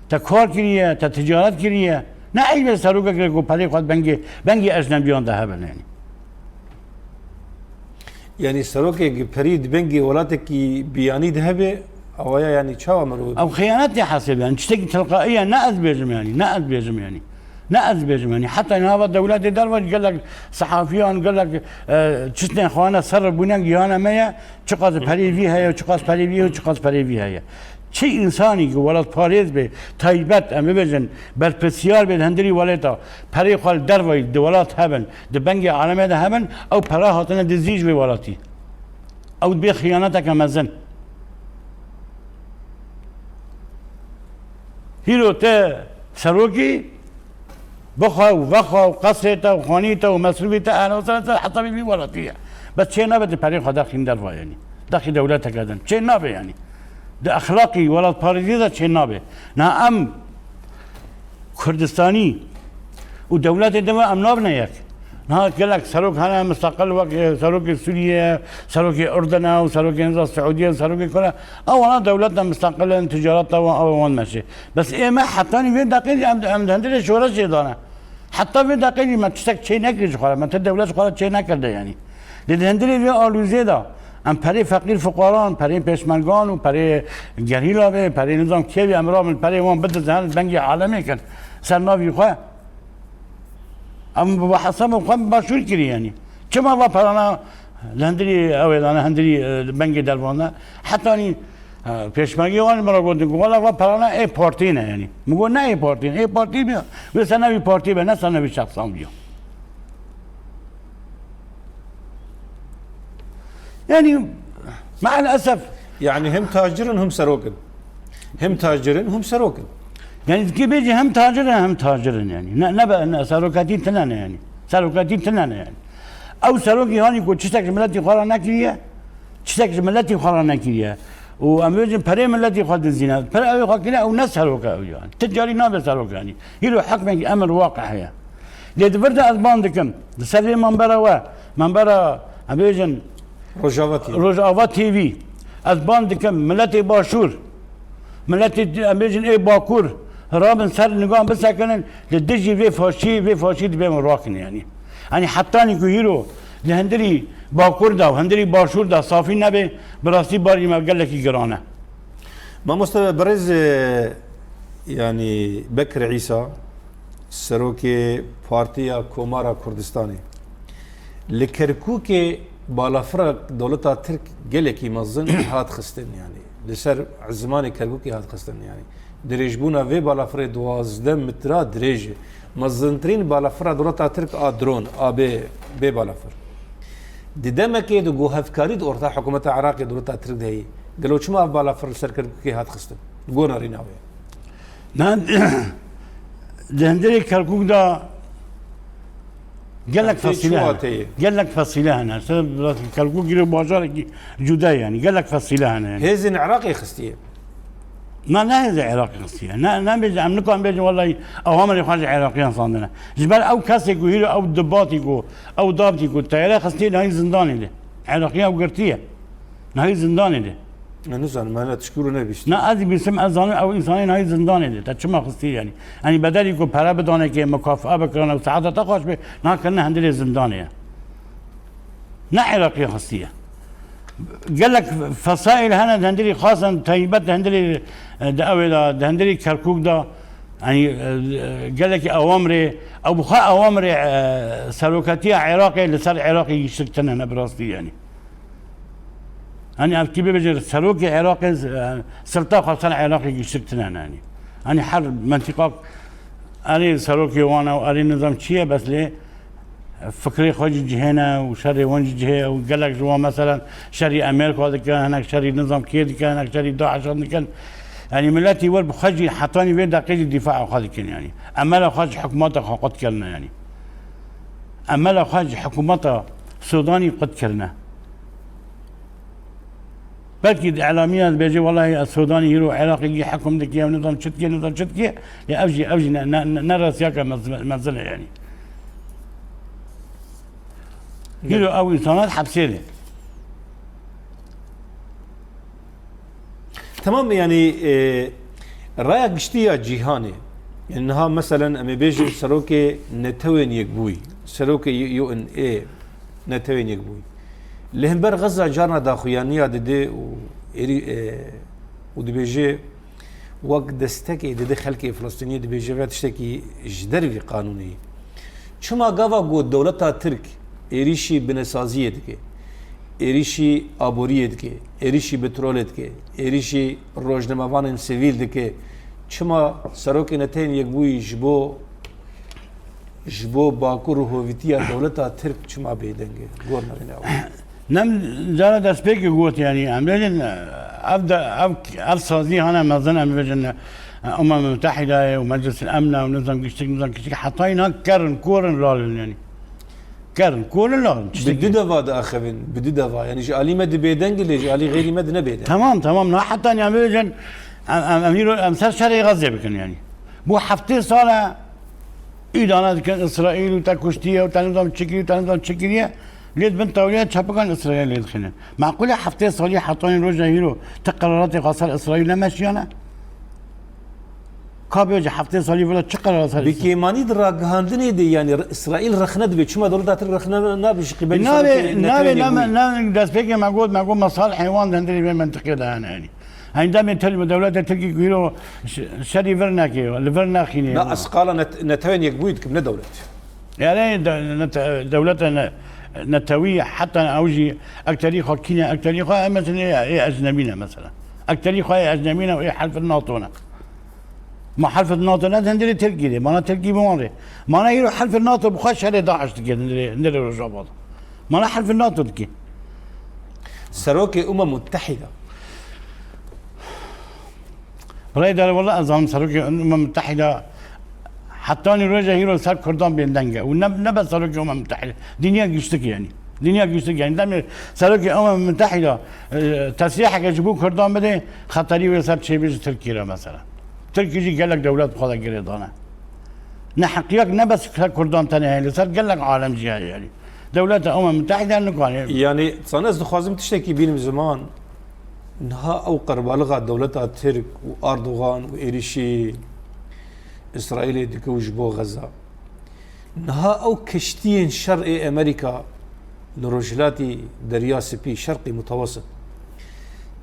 te kar kiriye, te ticaret kiriye. Ne eyb e serokek ku perê xwe di bengê, bengê ecnebiyan de hebe, yanî. Yanî serokek perî di bengê welatekî biyanî de hebe, awaya yanî çawa mirov? Ew xiyanet tê hesêbe, yanî tiştekî tilqaî ye, ne ez bêjim yanî, ne ez bêjim yanî. Ne ez bêjim yanî. Heta nava dewletê derve gelek sehafiyan, gelek, e, çiştên xwe ne ser bûne gihane me ye, çiqas perê vî heye, çiqas perê vî heye, çiqas perê vî heye. Çi însanî ku welatparêz be, taybet, em bibêjin, berpirsiyar be, li hundirî welêta, perê xwe li derve di welat hebin, di bengê alemê de hebin, ew pera hatine dizî ji vê welatî. Ew dibê xiyaneteke mezin. Hîro te serokî bixwe û vexwe û qesrê te û xanî te û mesrûfî te, ehna ser ser hesabê vî welatî ye. Bes çê nabe tu perê xwe dexîn derva yanî. Dexî dewleteke din. Çê nabe yanî. Di exlaqî welatparêziyê de çê nabe. Na em Kurdistanî û dewletê din ve em nabine yek. Niha gelek serok hene mistaqil wek, e, serokê Sûriye, serokê Urdene û serokê nizam Siûdiye û serokê kure. Ew wana dewleta mistaqil in, ticareta wan, ew wan meşê. Bes ê me hetanî vê deqê jî em, em di hundirê şoreşê de ne. Heta vê deqê jî me tiştek çê nekir ji xwe re. Me ti dewlet ji xwe re çê nekirde yanî. Lê di hundirê vê alûzê de em perê feqîr fuqaran, perê pêşmergan û perê gerîla bê, perê nizam kê bê, em rabin perê wan bidizin, her bengê alemê kin ser navî xwe. Em bi hesabê xwe bi başûr kirî yanî. Çima va perana li hundirî ew ê dane, hundirî, e, bengê dervan de? Hetanî, e, pêşmergê wan min re gotin ku wela va perana ê partiyê ne yanî. Min got ne ê partiyê ne, ê partiyê bîya. Wê ser navî partiyê be, ne ser navî şexsan bîya. Yanî, me'el esef. Yanî hem tacir in hem serok in. Hem tacir in hem serok in. Yanî dikê bêjî hem tacir in hem tacir in yanî. Ne, ne, be- ne seroketî tine ne yanî. Seroketî tine ne yanî. Ew serokî hanî ku tiştek ji miletî xwe re nekiriye, tiştek ji miletî xwe re nekiriye. Û em bêjin perê miletî xwe dizîne. Perê ew ê xwe kiriye, ew ne serok e ew yanî. Ti carî nabe serok yanî. Hîro hukmekî emir waqi heye. Lê di vir de ez ban dikim, li ser vê membera we, membera, em bêjin, Rojava T V. Rojava T V, ez ban dikim, miletê Başûr, miletê, em bêjin, ê Bakur, rabin ser nigan bisekinin, li dijî vê faşî, vê faşî dibê min rakin, yanî. Yanî hetanî ku hîro li hundirî Bakur de û hundirî Başûr de safî nebe, bi rastî barî me gelekî giran e. Mamoste birêz, e, yanî Bekir Îsa, serokê Partiya Komara Kurdistanê, li Kerkûkê balafira dewleta Tirk gelekî mezin hat xistin, yanî li ser zimanê Kerkûkê hat xistin, yanî dirêjbûna vê balafirê duwazdeh metra dirêj e. Mezintirîn balafira dewleta Tirk a dron, a bê, bê balafir. Di demekê de ku hevkarî di orta hikûmeta Iraqê dewleta Tirk de heye, gelo çima ev balafir li ser Kerkûkê hat xistin? Li gor nerîna wê. Na, di hundirê Kerkûk de gelek Em tê fesîle çû hene. Wateyê? Gelek fesîle hene. Ser Kerkûk girê bajarekî cuda ye yanî. Gelek fesîle hene yanî. Hêzên Iraqê xistiye. Na ne hêzê Iraqê xistiye. Ne, ne bêje, em nikan bêjin, wellahî, ew amirê xwe ji Iraqiyan sandine. Ji ber ew kesê ku hîro ew dibatî ku, ew dabtî ku teyare xistiye, nahî zindanê de. Iraqiyan ew girtiye. Nahî zindanê de. Ez nizanim, me ne tişkû nebîst. Na ez bîsim, ez zanim ew însanê nahî zindanê de. Te çima xistiye yanî? Yanî bedelî ku pere bidanekê, mukafaa bikirin ew saeta te xweş be, nakirine hundirê zindanê ye. Ne Iraqê xistiye. Gelek fesaîl hene di hundirî xasan taybet di hundirî, e, di ew ê de, di hundirî Kerkûk de, yanî, e, gelekî awamrê, ew bi xwe awamrê, e, seroketiya Iraqê li ser Iraqê yîşik tine ne bi rastî yanî. Hani ev kî bibêje serokê Iraqê, e, silta xwe ser Iraqê giştik tine ne, hani. Hani her mentiqak erê serokê wan e û erê nizam çi ye, bes lê fikrê xwe jî cihê ne û şerê wan jî cihê û gelek ji wan, meselen, şerî Amerîka dikin, hinek şerî nizam kê dikin, hinek şerî DAIŞan dikin. Yanî miletî wir bi xwe jî hetanî vê deqê jî dîfaê xwe dikin, yanî. Emela xwe ji hikûmeta xwe qut kirine, yanî. Emela xwe ji hikûmeta Sûdanî qut kirine. Belkî di îlamiya dibêje, "Welahî ez Sûdanî hîro Iraqê gî hekum dike, ew nizam çi dike, nizam çi dike." Ya ev jî, ev jî ne, ne, ne, ne rastiyeke mez-, mezin e, yanî. Hîro ew însana di hepsê de. Tamam, yanî, e, raya giştî ya cîhanê. Yanî niha, meselen, em ê bêjin serokê Netewên Yekbûyî, serokê U N A Netewên Yekbûyî. Li hember Xezza carna daxuyaniya dide û êrî, e, û dibêje, wek destekê dide xelkê Filistînî, dibêje ve tiştekî ji dervî qanûnê ye. Çima gava ku dewleta Tirk êrîşî binesaziyê dike, êrîşî aboriyê dike, êrîşî petrolê dike, êrîşî rojnamevanên sivîl dike, çima Serokê Netewên Yekbûyî ji bo, ji bo Bakur û hovîtiya dewleta Tirk çima bêdeng e? Gor navê ne ew. Nem cara destpêkê got, yanî, em bêjin, ev de, ev, ev sazî hane mezin, em bêjin, Umem Mütehîdayê û Meclis el Emna û nizam giştik, nizam giştik, heta înan kerin, korin lalin, yanî. Kerin, korin lalin. Bi du deva diaxivin, bi du deva. Yanî ji alî me di bêdeng lê ji alî xeyrî me di ne bêdeng. Tamam, tamam. Na heta, yanî, em bêjin, em, em, em, îro, em ser şerê Xezê bikin, yanî. Bu heftê sal e, îdana dikin Îsraîl û te kuştiye û te nizam çi kiriye û te nizam çi kiriye. Lê di bin tewliya çepikan Îsraîl lê dixînin. Meqûl e heftê salî hetanî roja hîro ti qeraratê xwe ser Îsraîl nemeşiyane? Ka bêje heftê salî vila çi qerar ser Bi Îsraîl? Kêmanî di ragihandinê de, yanî, Îsraîl rexne dibe. Çima dewleta Tirk rexne nabe ji qîbelî Navê, serokê navê, Netewên navê, Yekbûyî? Navê destpêkê me got, me got mesalihê wan di hundirê vê mentiqê de hene, yanî. Heyndemê tel bi dewleta Tirkî ku hîro ş-, şerî vir neke, li vir nexîne. Na, ez qala net-, Netewên Yekbûyî dikim, ne dewlet. Yani de-, net-, dewleta ne-, netewî, heta ew jî ekterî xwe kîne, ekterî xwe, em mesela ê ecnebî ne mesela. Ekterî xwe ê ecnebî ne û ê helfin NATO ne. Ma helfin NATO ne, di hundirê Tirkî de, mana Tirkî bi wan re. Mana hîro helfin NATO bi xwe şerê DAIŞ dike, di hundirê, hundirê Rojava de. Mana helfin NATO dike. Serokê Umem Muttehîda. Birayê Dare, wela ez zanim serokê Umem Muttehîda hetanî roja hîro ser Kurdan bêndeng e. Û ne, ne bes serokê Umem Muttehîda. Dinya giştik yanî. Dinya giştik yanî. Demê serokê Umem Muttehîda, e, tesrîheke ji bo Kurdan bide, xeterî wê ser çêbê ji Tirkî re mesela. Tirkî jî gelek dewlet bi xwe de girê dane. Neheqiyek ne bes ser Kurdan tenê heye, li ser gelek alem jî heye yanî. Dewleta Umem Muttehîda nikane. Yanî, sana ez dixwazim tiştekî bînim ziman. Niha ew qerbalixa dewleta Tirk û Erdogan û êrîşî Îsraîlê dike û ji bo Xezza. Niha ew keştiyên şer ê Amerîka li rojhilatî Derya Spî, Şerqî Mutewesit.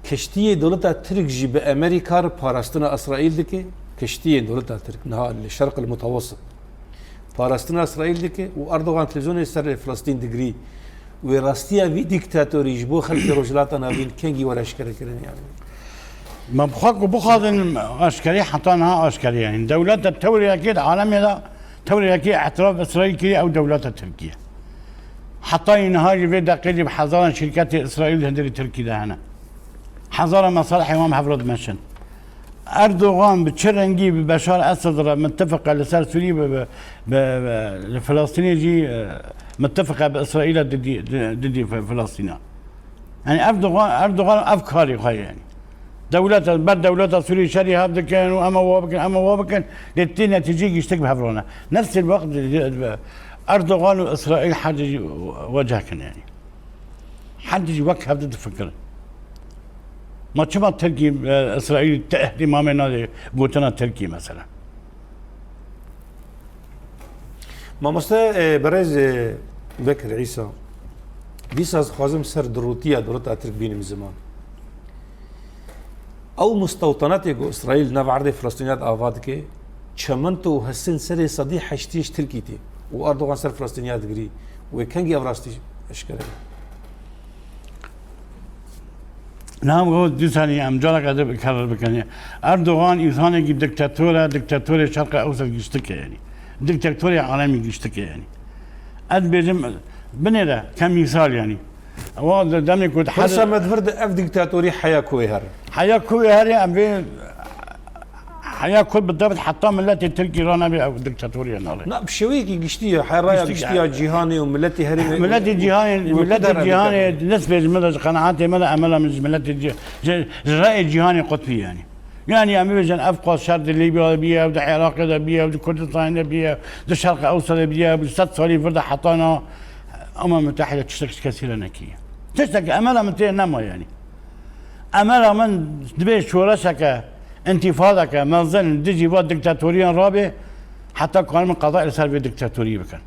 Keştiyê dewleta Tirk jî bi Amerîka re parastina Îsraîl dike. Keştiyên dewleta Tirk niha li Şerqil Mutewesit parastina Îsraîl dike û Erdogan televîzyonê ser li Filistîn digirî. Wê rastiya vî dîktatorî ji bo xelkê Rojhilata Navîn kengî were eşkerekirin, yanî? Me bi xwe ku bixwazin eşkerî, heta niha eşkerî, yanî dewleta tewrê yekê di alemê de, tewrê yekê îtiraf bi Îsraîl kiriye, ew dewleta Tirkî ye. Heta niha jî vê deqê jî bi hezaran şîrketê Îsraîl di hundirê Tirkî de hene. Hezaran mesalihê wan bi hev re dimeşin. Erdogan bi çi rengî bi Beşar Esed re mittifik e, li ser Sûrî bi, bi, bi, bi, li Filistînê jî, e, mittifik e bi Îsraîl e didî, di-, didî Fi-, Filistîna. Yanî Erdogan, Erdogan ev karê xwe ye yanî. Dewleta, ber dewleta Sûrî şerî hev dikin û ema wa bikin, ema wa bikin, lê tê netîceyê giştik bi hev re ne. Nefsê wext Erdogan û Îsraîl herdî jî weceh kin yanî. Hindî jî wek hev difikirin. Ma çima Tirkî, e, Îsraîl te îhtîmamê nade gotina Tirkî mesela? Mamoste, e, berêz, e, Bekir Îsa, dîsa ez dixwazim ser dirûtiya dewleta Tirk bînim ziman. Ew mustewtenatê ku Îsraîl nav erdê Filistîniya de ava dike, çimento û hesên serê sedî heştî ji Tirkî tê û Erdogan ser Filistîniya digirî. Wê kengî ev rastî eşkere be? Niha go dîsanî em careke din kerar bikin. Erdogan însanekî diktator e, diktatorê Şerqa Ewsat giştik e yanî. Diktatorê alemî giştik e yanî. Ez dibêjim, binêre, ke mîsal yanî. Wa de-, demê ku Pirsa her me di vir de ev diktatorî heya ku wê here? Heya ku wê here, em vê heya ku bi dewlet heta miletê Tirkî ranebe ew diktatoriya nale. Na, bi şêweyekî giştî ye, heya raya Giştî giştî ya yani. Cîhanê û miletê herêmê Miletê û, cîhanê, û miletê ku derbas cîhanê, dikeve. Dest pê ji min re ji qenaetê me de emela min ji miletê cî-, ji, ji rayê cîhanê qutbî yanî. Yanî em bibêjin ev qas şer di Lîbya de bîye, ev di Iraqê de bîye, ev di Kurdistanê de bîye, di Şerq Ewsa de bîye, ev di sed salî vir de hetana Umem Mütehide tiştek ji kesî re nekiye. Tiştek emela min tê nema yanî. Emela min dibê şoreşeke, întîfadeke mezin dijî va diktatoriyan rabe, heta kanin qada li ser vê diktatoriyê bikin.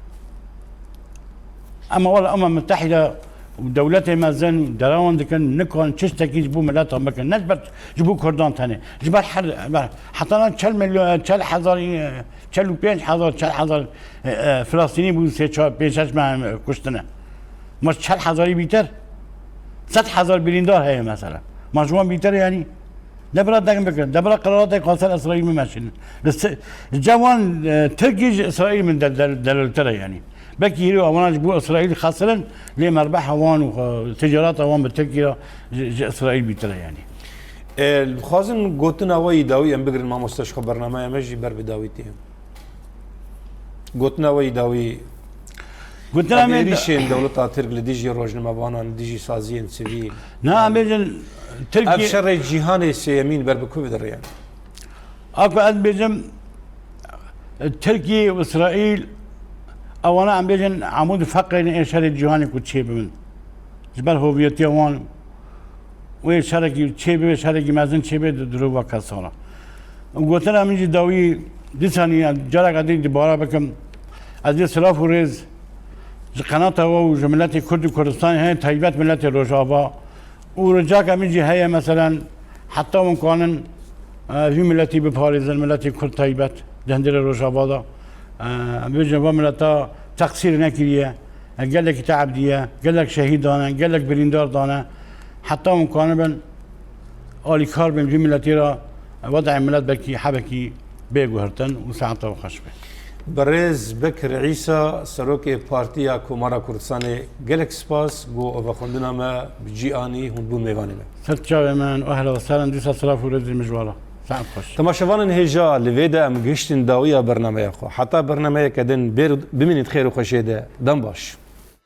Ema wela Umem Mütehide û dewletê mezin û derawan dikin, nikarin tiştekî ji bo miletan bikin. Ne ji ber ji bo Kurdan tenê. Ji ber her, ber, heta nan çel milyon, çel hezar, çel û pênc hezar, çel hezar, e, e, Filistînî bû sê, çar, pênc, şeş meh kuştine. Ma çel hezarî bîtir? Sed hezar birîndar heye mesela. Ma ji wan bîtir yanî? De bira deng bikin. De bira qeraratê qasel Îsraîl bimeşînin. Li se-, cewan, e, Tirkî ji Îsraîl min de-, de-, deliltir e yanî. Belkî hîrê wana ji bo Îsraîl xesirin, lê merbeha wan û, e, ticareta wan bi Tirkî re ji, ji Îsraîl bîtir e yanî. E, dixwazin gotina we yî dawî em bigirin, mamoste, ji xwe bernameya me jî ber bi dawî tê. Gotina we yî dawî. Gotina Ev me êrîşên dewleta Tirk li dijî rojnamevanan, li dijî saziyên sivîl. Na, em bêjin Ev Tirkiye şerê cîhanê sêyemîn ber bi ku ve diriye? Ako ez bêjim, Tirkiye û Îsraîl, ewana em bêjin, amûd feqê ne ê şerê cîhanê ku çêbibin. Ji ber hoviyetiya wan, wê şerekî çêbibe, şerekî mezin çêbibe di dirova kesan re. Û gotina min jî dawî dîsanî, careka din dibara bikim. Ez ê silav û rêz ji qenata we û ji miletê Kurd û Kurdistanê heye, taybet miletê Rojava. Û ricaka min jî heye, meselen, heta hûn kanin, e, vî miletî biparêzin, miletê Kurd taybet di hundirê Rojava de. E, em bêjin va mileta teqsîr nekiriye, e, gelekî teeb diye, gelek şehîd dane, gelek birîndar dane. Heta hûn kanibin alîkar bin vî miletî re, e, wedayê milet belkî hebekî bê guhertin û saeta we xweş be. Birêz Bekir Îsa, serokê Partiya Komara Kurdistanê, gelek spas ku vexwendina me bi cî anî, hûn bûn mêvanê me. Ser çavê min, ehla we serin, dîsa silav û rêzê min ji we re. Saet xweş. Temaşevanên hêja, li vê de em gihiştin dawiya bernameya xwe. Heta bernameyeke din bêr bimînît xêr û xweşiyê de. Dem baş.